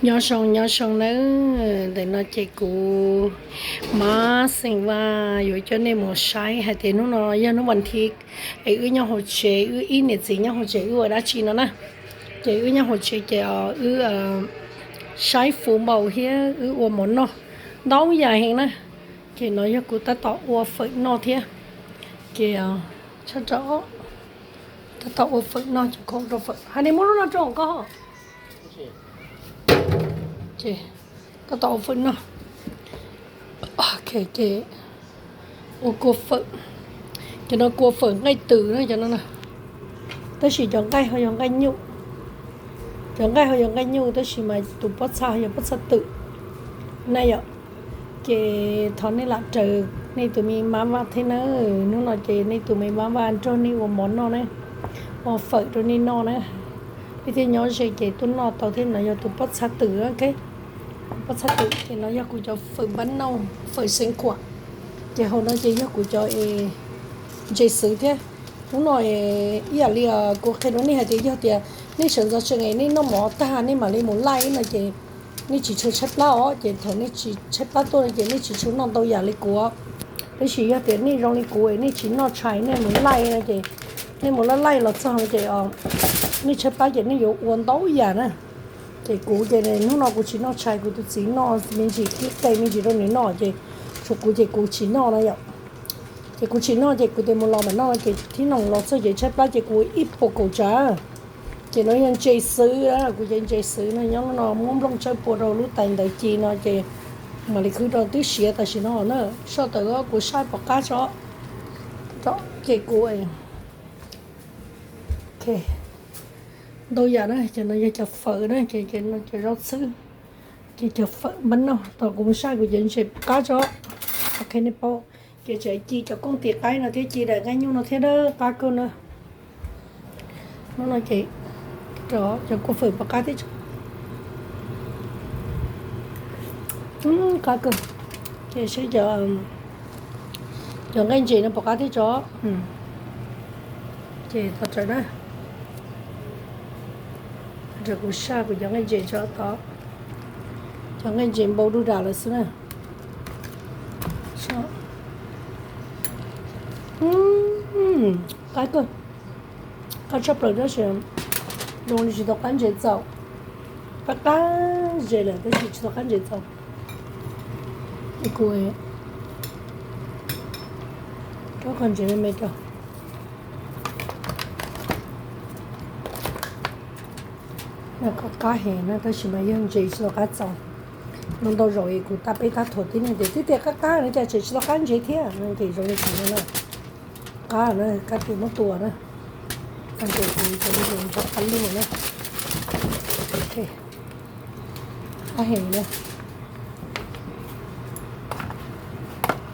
Nyob zoo nyob zoo nawb, ntawm no ces kuv Mab Xeem Vaj yuav coj nej mus saib hais tias hnub no yog hnub vas thiv es wb nyob hauv tsev, wb ib niam txiv nyob hauv tsev wb ua dab tsi no na. Ces wb nyob hauv tsev ces wb saib fuv npaum thiab wb ua mov noj ntau yam heev na. Ces no yog kuv tab tom ua fawm noj thiab. Ces tab tom ua fawm noj, cov khoom rau fawm, hais tias muab lub no rau koj. Ces tab tom ua fawm noj. Ces ua kua fawm, cov no kua fawm nqaij twm na cov no na. Tab sis cov nqaij ho yog nqaij nyuj, cov nqaij ho yog nqaij nyuj tab sis mas tus pob txha ho yog pob txha twm na yom. Ces thov nej lam raws nej tus me Mab Vaj thiab na. Hnub no ces nej tus me Mab Vaj nrog nej ua mov noj na, ua fawm rau nej noj na. Peb thiaj nyob ze ces tuaj noj tau thiab, no yog tus pob txha twm, pob txha twm. Ces no yog kuv cov fawm npab nauj, fawm xeev khuam. Ces hauv no ces yog kuv cov ntses xwv thiab. Hnub no ib yam li kuv qhia rau nej hais tias yog tias nej sawv ntxov tsees es nej noj mov tag nej mam li mus laij no ces nej tsis tshua tshaib plab os. Ces thaum nej tsis tshaib plab tuaj no ces nej tsis tshua noj ntau yam li kuv. Tab sis yog tias nej zoo li kuv es nej tsis noj tshais nej mus laij no ces nej mus laij laij los txog no ces nej tshaib plab ces nej yuav ua ntau yam na. Ces kuv ces hnub no kuv tsis noj tshais, kuv tus txiv noj me ntsis, kib qe me ntsis rau nws noj ces tshuav kuv ces kuv tsis noj na yom. Ces kuv tsis noj ces kuv tias mus los mam noj no ces thib no los txog ces tshaib plab ces kuv ib puas kaum tsav. Ces no yog ntses xwv, kuv cov ntses xwv no nyob no muab nplooj tsawb pua rau lub tais ntawd ci no ces mam li khwb rau twb siav tam sim no na. Soj tawm kuv saib pom qab tso. Ces kuv ntau yam na, ces no yog cov fawm na, ces no cov zaub txhwb, ces cov fawm npab nauj. Tos kuv mus saib kuv cov ntses pom qab tso, ua nej paub. Ces tseem ci cov kooj tis qaib no thiab ci daim nqaij nyuj no thiab, qab kawg na. Hnub no ces cov kua fawm pom qab thiab tso, qab kawg. Ces saib cov nqaij ntses no pom qab thiab tso. Ces tov raws na, tov raws kuv saj kuv cov nqaij ntses tso tod. Cov nqaij ntses npau dub das lawm xwb na. Qab kawg, qab tshaj plaws tab sis zoo li tsis tau qab ntses txaus. Qab qab ze lawm tab sis tsis tau qab ntses txaus. Kuv rau qhov ntses me me rau. Qab heev na tab sis mas yog ntses tsis tau qab txaus. No ntau zaus kuv tab peb tab thuam tib neeg tias twb tias qab qab no cas tseem tsis tau qab ntses thiab no ces zoo li kuv no na. Qab na, qab tias muab tua na. Qab ntses kuv cov lub zoo rau qab lug na. Qab heev na.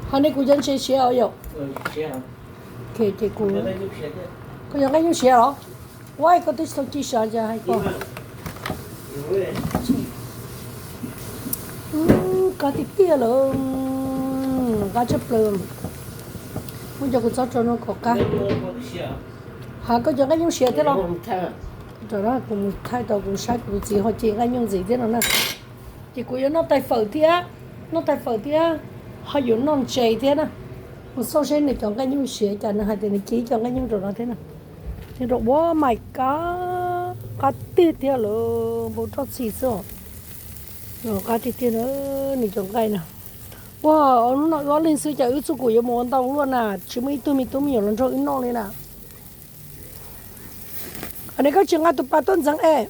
Ho ne kuv cov ntses siav os yom. Ces kuv, koj cov nqaij nyuj siav los? Ua koj twb tsis tau ci siav cas hais koj. Qab tiag tiag lawm, qab tshaj plaws. Muab cov kuv txob rau no kom qab. Hos koj cov nqaij nyuj siav thiab los? Kuv mus thaij tau kuv saib kuv txiv ho ci nqaij nyuj ntxiv thiab no na. Ces kuv yuav noj tais fawm thiab, noj tais fawm thiab, ho yuav noj ntses thiab na. Mus xauj seb nws cov nqaij nyuj siav cas, nws hais tias nws ci cov nqaij nyuj rau no thiab na. Thiab rau, ua mas qab, qab tiag tiag lawm, npau roj txhim xwb os. Qab tiag tiag na, nws cov nqaij na. Ua, hnub no wb ob leeg xwb cas wb txuj kum yuav mus ua ntau luaj na, tsis muaj ib tug me tub me nyuam los nrog wb noj li na. Hos ne koj tsis nqa tus pas tuaj ntxeev es.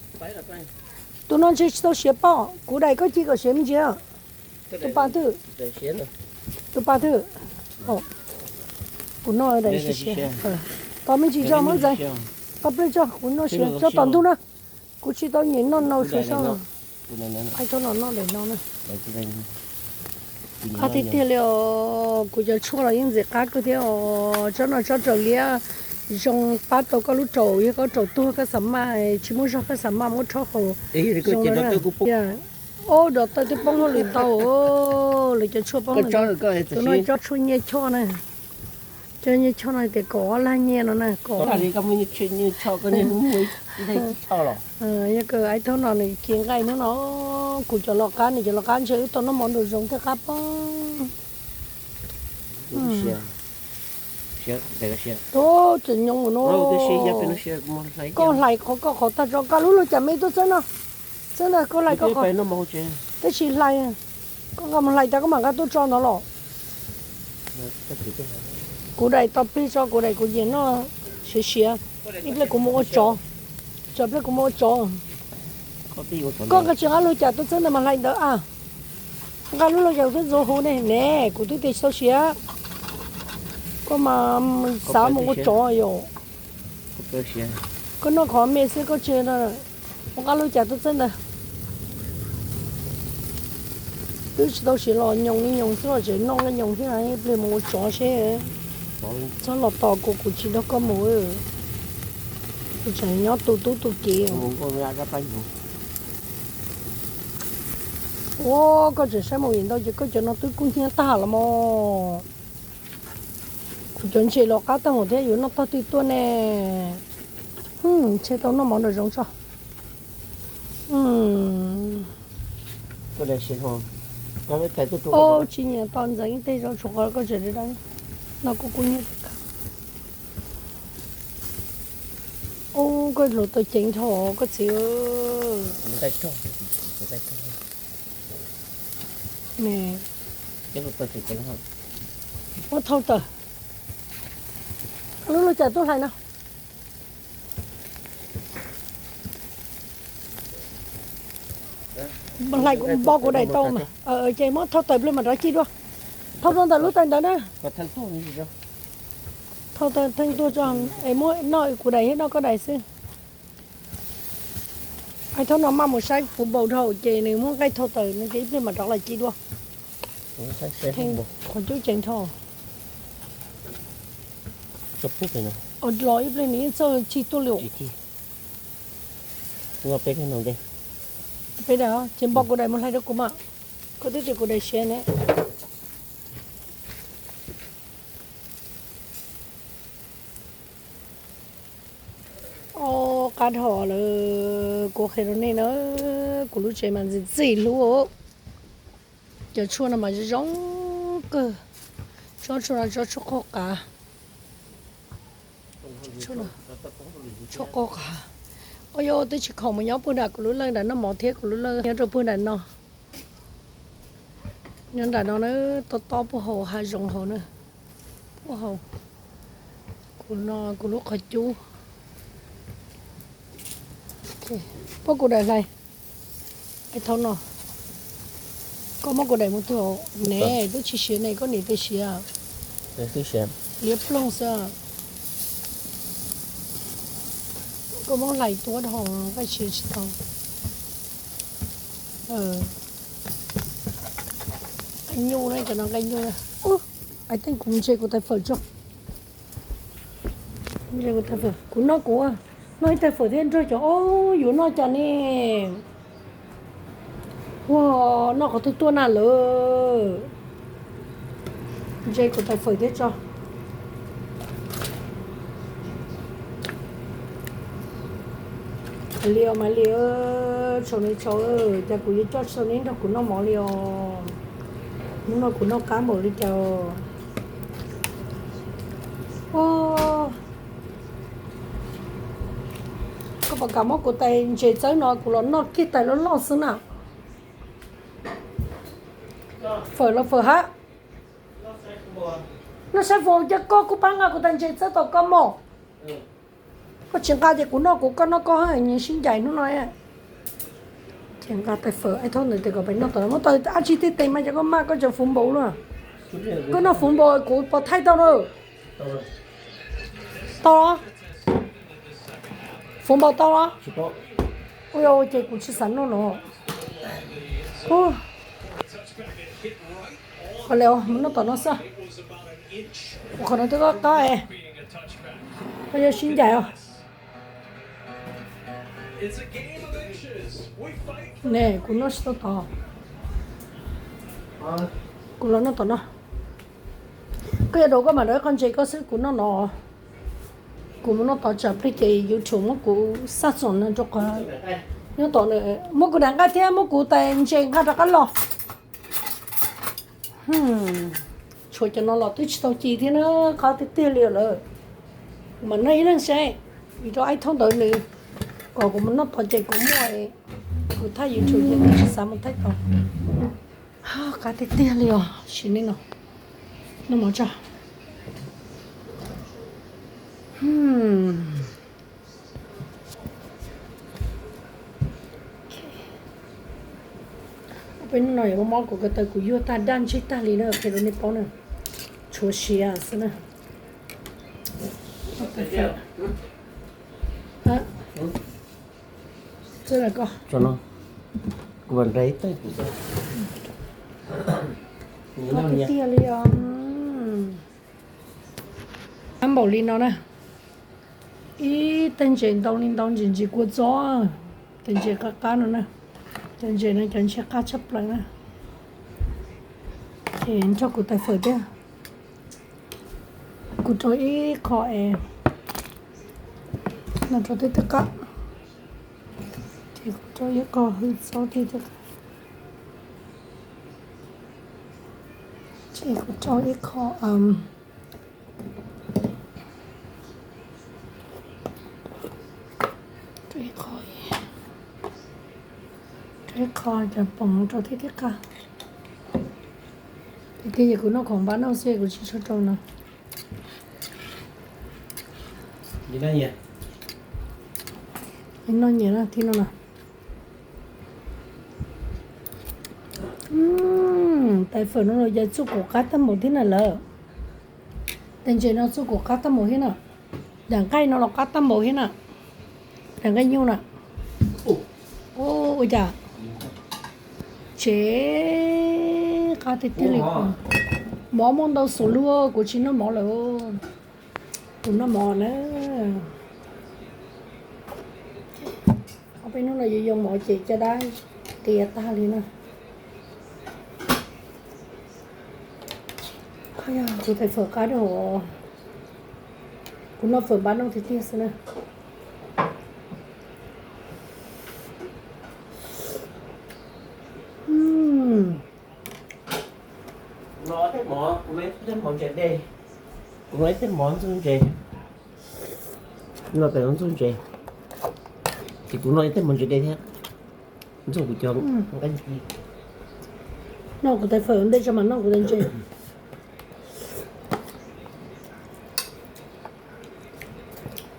Tus no ntshe tsis tau siav pob, kuv daim koj ci kom siav me ntsis. Tus pas twg? Tus pas twg? Kuv noj daim siav. Tos me ntsis tso muab ntxeev. Tos pliag tso kuv noj siav tso tom ntug na. Kuv tsis tau nyiam noj nau siav soj. Ais tsob no noj daim no na. Qab tiag tiag li os, kuv cov tshuaj los yeej ntxim qab kawg thiab os. Tsob no tsob raws liab, zoo pab tau koj lub raum, yog koj raum tuag koj xav maj tsis muaj zog koj xav maj muab rhaub haus. Ob dov taw twb poob hauj lwm tau, lawv cov tshuaj poob. Tus no cov tshuaj nyiaj choj na. Cov nyiaj choj no tias kaum ob lab nyiaj no na, kaum. Yog kawg ais thaub no nws ci nqaij hnub no. Kuv cov los qab, nws cov los qab ntshe wb tau noj mov nraum zoov thiaj qab pob. Tus tseem nyoos no. Koj hlais qhov koj qhov tag tso, koj lub lug cas me tuaj txawb no. Txawb ntawd koj hlais koj qhov. Tab sis hlais, koj nqa mus hlais tas koj mam nqa tuaj tso ntawd los. Kuv daim tau plig tso, kuv daim kuv yeej noj siav siav. Ib pliag kuv mus ua tsov, tsov pliag kuv mus ua tsov. Koj nqa tsis nqa lug cas tuaj txawb ntawd mas hlais ntawd a. Nqa lub lug cas tuaj ntxuav huv ne, ne kuv twb tias tsis tau siav. Koj mas xav mus ua tsov yom. Koj noj qhov me xwb koj tsis nqa lug cas tuaj txawb ntawd. Twb tsis tau siav los nyoos li nyoos xwb los tseem noj li nyoos thiab, ib pliag mus ua tsov seb. Txhob los tos kuv, kuv tsis nrog koj mus. Kuv tseem nyob tu tub tu kiv. Ua koj tseem saib mus vim ntau ces koj cov no twb kub hnyiab tag los mas. Kuv cov ntses los qab tag mus thiab, yuav noj tag twg tuaj ne. Ntshe tau noj mov nraum zoov tso. Tsis nyiam tos ntxeev tej zaum tshuav qhov koj tseem da no kuj kub hnyiab. Ub, koj hluav taws ceev dhau koj txiv. Muab thauj tawm. Lub lug cas tuaj hlais no. Hlais kuv npo kuv daim tau mas. Ces muab thauj tawm pliag mam rov cig dua. Thauj tau ntawm lub taws ntawd na. Thauj tawm theej tuaj tso, es muab noj kuv daim thiab noj koj daim xwb. Ais thaum no maj mus saib fuv npaum dhau ces nws muab nqaij thauj tawm no ces ib pliag mam rov los cig dua. Qhov cub ceev dhau. Los ib pliag nws yeej txawj cig tuaj li. Peb daim, ces npo kuv daim mus hlais rau kuv mas. Koj twb tias kuv daim siav ne. Ob qab dhau lawm, kuv qhia rau nej na, kuv lub tsev mas ntxim ntxim hlub. Cov tshuaj no mas zoo kawg. Tsob tshuaj no tsob tshuaj qoj qav. Tshuaj qoj qav. Ua yog twb tsis khoom mus nyob puag nram kuv lub lawj nram noj mov thiab kuv lub lawj nyob rau puag nram no. Nyob nram no na, tob tob puag hauv hav zoov hauv na. Puag hauv. Kuv no kuv lub qhov cub. Pab kuv daim hlais. Ais thaum no. Koj muab kuv daim mus twg ne, twb tsis siav ne, koj niam tias siav. Liab ploog xwb. Koj muab hlais tuab dhau, koj siav tsis tau. Nqaij nyuj na, cov no nqaij nyuj na. Ais teej kuv ntse kuv tais fawm tso. Kuv noj kuv, noj ib tais fawm thiab nrog cov, o, yuav noj cas ne. Ua, noj qhov twg tuaj na lawm. Ntse kuv tais fawm thiab tso. Li os mas li, tsaus neb tsaus, cas kuv yuav coj tsis tau neb nrog kuv noj mov li os. Hnub no kuv noj qab npaum li cas. Koj puas kam muab kuv tais ntses txawb no kuv los noj kiag tais loj loj xwb na. Fawm los fawm hab. Noj saib fawm, cia koj kuj pab nqa kuv tais ntses txawb tom koj mog. Koj tsis nqa ces kuv noj kuv, koj noj koj, nyias sib ncaim hnub no. Ces nqa tais fawm ais thaum ntawd tes kom peb noj tom no, muab tau dab tsi tej tes mas ces koj maj koj cov fuv npaum luaj. Koj noj fuv npaum kuv pov thaij tau na. Tau los? Fuv npaum tau los? Ua ces kuv tsis xav noj no. Ua li, mus noj tom no xwb. Qhov no twb qab qab es, koj yuav sib ncaim os. Ne kuv noj tsis tau tod. Kuv los noj tom no. Koj yuav daus koj mam daus ib qho ntses koj xwb, kuv noj no. Kuv mus noj tod tsam plig ces YouTube muab kuv xaj xoom no rau qhov Nyob tom nws muab kuv daim nqaij thiab muab kuv tais ntses nqa rov qab los. Tshuav cov no los twb tsis tau ci thiab na, qab tiag tiag li lawm. Kuv mam noj ib leeg saib, vim rau ib thooj ntawd nws kom kuv mus noj tod ces kuv muaj, kuv thaij YouTube ces kuv tsis xav mus thaij tod. Qab tiag tiag li os, sim neej no. Noj mov tso. Peb hnub no yuav mob kuv ko taw, kuv yuag tag daj ntseg tag li na, qhia rau nej paub na. Tshuav siav xwb na. Tiag li os. Qab npaum li no na. Ib teg ntses ntau li ntau, ntses ntses kua txob, cov ntses qab qab no na. Cov ntses no cov ntses qab tshaj plaws na. Ces nrog kuv tais fawm thiab. Kuv rau ib qho es no rau thiab thiab qab. Ces kuv rau ib qho hwj txob thiab thiab qab. Ces kuv rau ib qho, rau ib qho, rau ib qho cov poom rau thiab thiab qab. Tiag tiag ces kuv noj khoom npab noj xwb, kuv tsis tshua rau no. Noj nyias na, thib no na. Tais fawm no los yog txuj kaum qab tag npaum thiab na lawm. Tais ntses no txuj kaum qab tag npaum thiab na. Daim nqaij no los qab tag npaum thiab na. Daim nqaij nyuj na. Ua cas tsev qab tiag tiag li. Mov muaj ntau xus luag, kuv tsis noj mov lawm. Kuv noj mov na. Ob peb hnub no yuav yoo mov ces caj dab qias tag li na. Kuv tais fawm qab dua, kuv noj fawm npab noj tiag tiag xwb na. Kuv no ib teg mov ntxuag ntses, no tes ntxuag ntses, ces kuv no ib teg mov ntses dej thiab, ntxuag kuv cov nqaij. No kuv tais fawm ntej tso mas noj kuv tais ntses.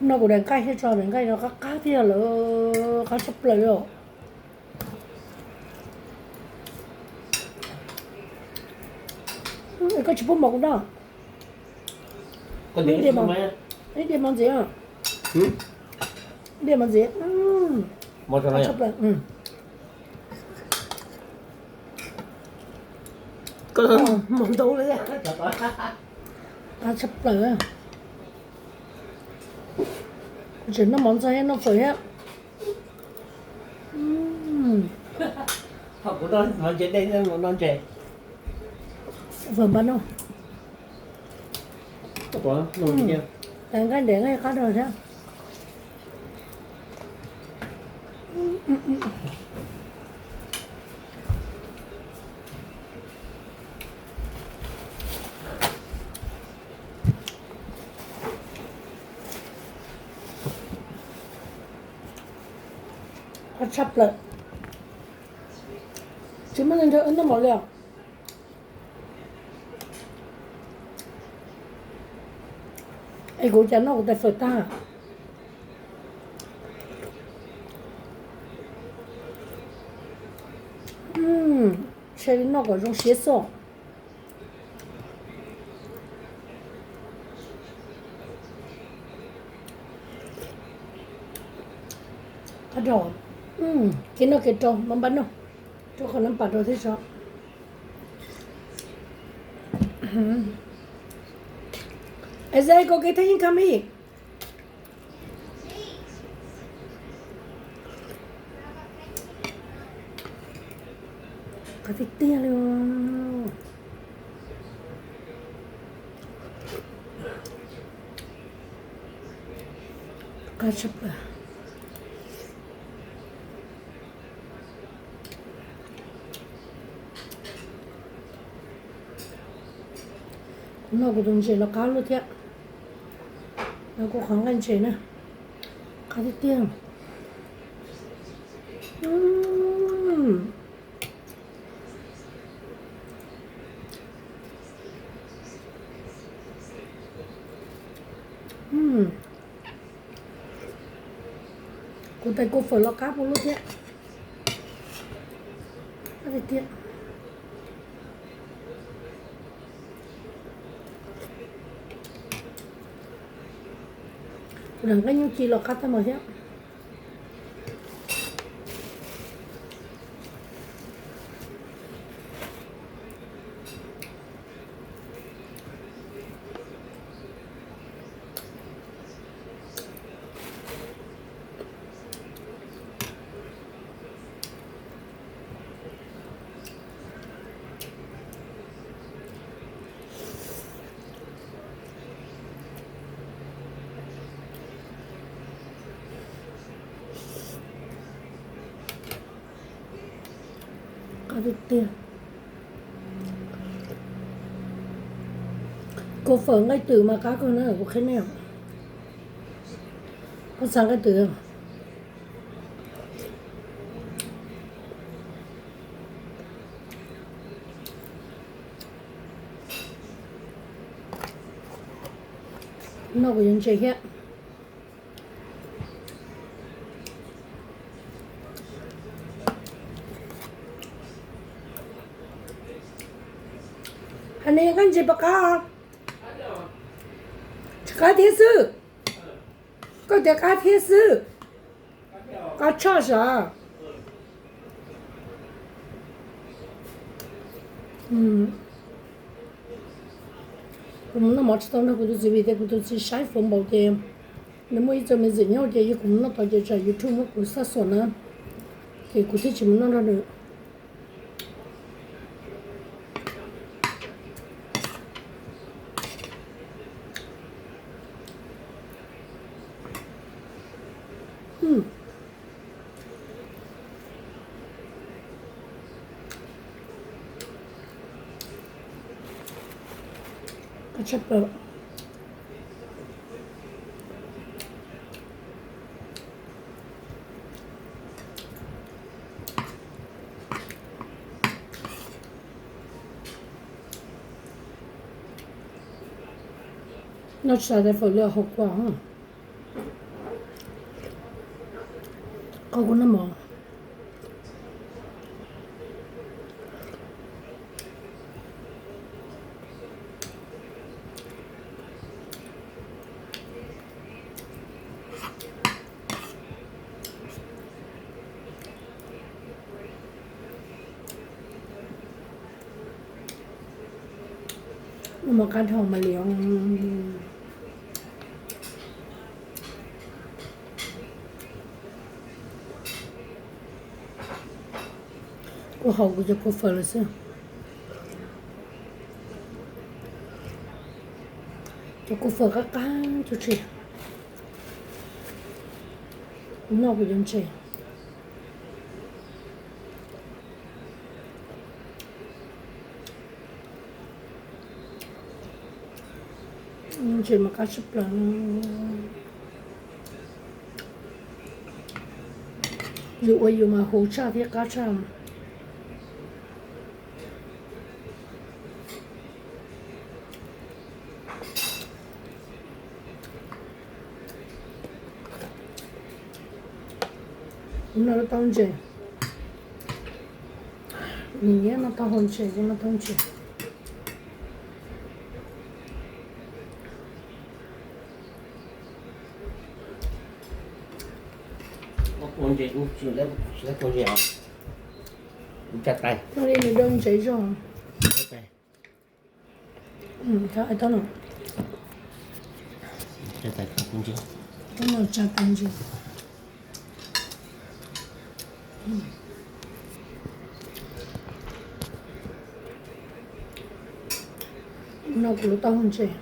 No kuv daim nqaij thiab tso, daim nqaij no qab qab thiab lawm, qab tshaj plaws li os. Koj tsis pub mov kuv noj. Ib diav mov ntxiv, diav mov ntxiv. Qab tshaj plaws. Qab tshaj plaws. Kuv tseem noj mov ntxhov thiab noj fawm thiab. Fawm npab noj. Nqaij ntev nqaij qab rau thiab. Qab tshaj plaws. Tsis muaj leej twg noj mov li os. Es kuv cas noj kuv tais fawm tag. Ntshe li noj kom zoo siab xwb. Qab rau, kev noj kev rau, npab npab noj, rau qhov nab pas rau thiab tso. Is that okay? Taking come eat. Qab tiag tiag li. Qab tshaj plaws. Noj kuv tus ntses los qab luaj thiab. Noj kuv qhov nqaij ntses na, qab tiag tiag. Kuv tais kua fawm los qab puas luaj thiab. Qab tiag tiag. Kuv daim nqaij nyuj ci los qab tag mas thiab. Qab tiag tiag. Kua fawm nqaij twm mas qab kawg na kuv qhia nej. Koj xav nqaij twm? Noj kuv yuav ntses thiab. Hais ne, nqaij ntses puas qab? Tsis qab thiab xwb. Koj tias qab thiab xwb. Qab tshaj sav. Kuv mus noj mov tsis tau nrog kuv tus txiv vim tias kuv tus txiv saib fawm npaum ces nws muaj ib txoj me ntxim nyob ces yog kuv mus noj tod ces tsam YouTube muab kuv xaj xuam na, ces kuv thiaj tsis mus noj nrog nws. Qab tshaj plaws. Noj tsis tas tais fawm li hauv kua. Qau kuv noj mov. Noj mov qab dhau mas li. Kuv haus kuv cov kua fawm lawm xwb. Cov kua fawm qab qab tsuj tsi. Kuv noj kuv cov ntses. Ntses mas qab tshaj plaws. Yus ua yus mas huv tshaj thiab qab tshaj. Noj lub taub ntses. Nws nyiam noj taub hau ntses, noj taub ntses. Ua ntses, ua ntses os. Ua tsa tais. Nws dau ntses zog. Tsa tais, tsa tais ntses. Noj kuv lub taub hau ntses.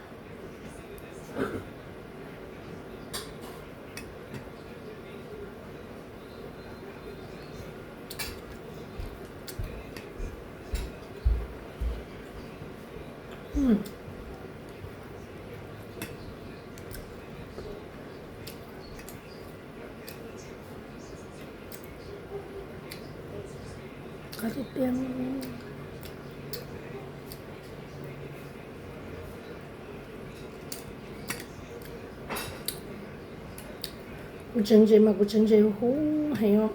Qab tiag tiag. Kuv tsev ntses mas kuv tsev ntses huv heev os.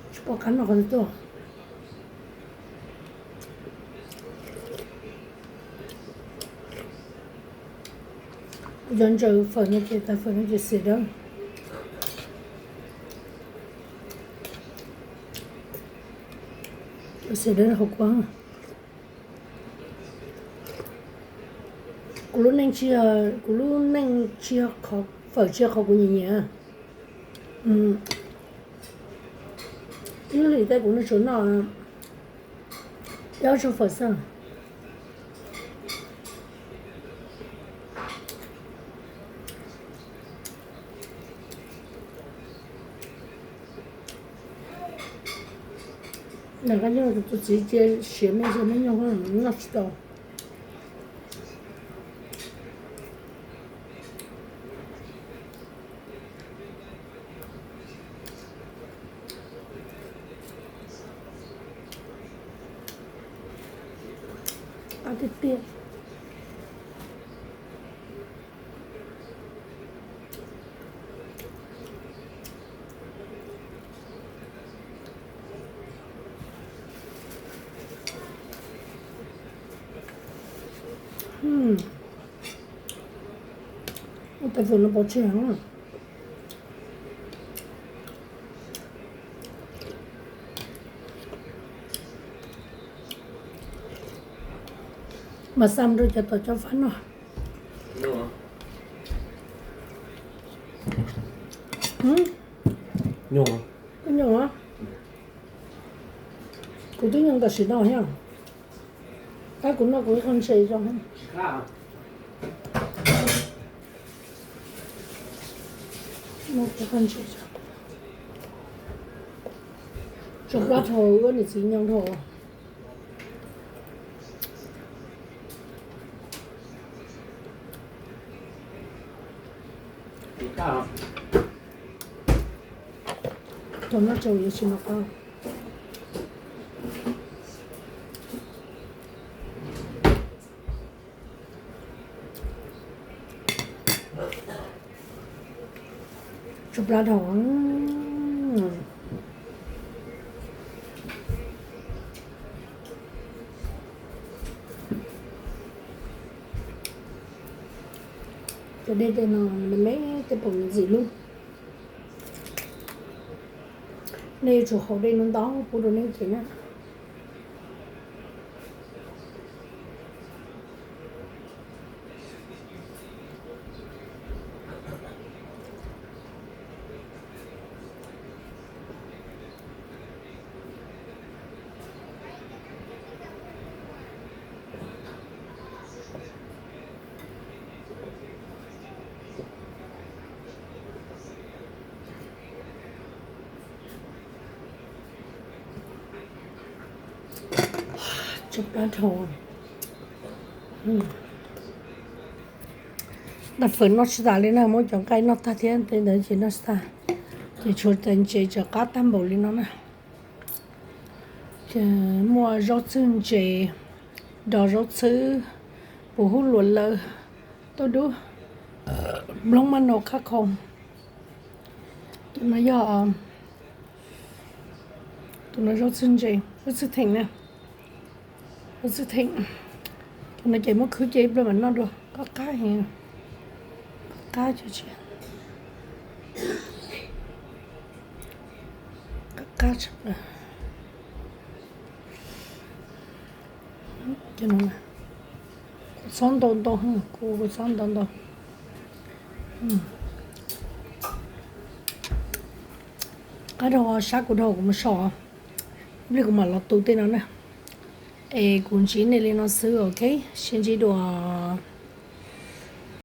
Tsis pom qab noj qhov twg tuaj. Kuv cov ntsaws fawm no ces tas fawm no ces xiam dawb. Xiam dawb hauv kua. Kuv lub neej tsis yog, kuv lub neej tsis yog qhov fawm, tsis yog qhov kuv nyiam nyiam. Ib lub hlis tej kuv noj tsuas noj ib ob zaug fawm xwb. Nws qab nyob tus txiv cia siav me ntsis me nyuag noj tsis tau. Qab tiag tiag. Ua tas fawm no pov tseg heev. Mas xa rau cov tom cov fab no. Koj nyoos, kuv twb nyoos tam sim no thiab. Tab kuv noj kuv ib qho ntses tso. Noj kuv ib qho ntses tso. Tso plab dhau, wb niam txiv nyoos dhau. Thaum no tsaus yuav tsis noj qab. Tso plab dhau. Cov dej tej no me me tej pom ntxim lub. Nej yuav tsum haus dej no ntau pub rau nej cev na. Tso plab dhau. Noj fawm noj tsis tas li na, muab cov nqaij noj tag thiab tej ntawd ces noj tsis tas. Ces tshuav ntses tsawv qab tag npaum li no na. Ces muaj zaub txhwb ntses, dos zaub txhwb, puv hub luam lawm, tauj dub, nplooj maj nau khab khoo. Tus no yog, tus no zaub txhwb ntses, zaub txhwb theem na. Zaub txhwb theem. Tus no ces muab khwb cia ib pliag mam noj dua, qab qab heev. Qab qab tshaj plaws. Qab qab tshaj plaws. Txhob ntau ntau, kuv txhob ntau ntau. Qab dhau, sab kuv dhau kuv mus so, ib pliag kuv mam los tu tej no na. Es kuv ntsib nej li no xwb, ok, sib ntsib dua.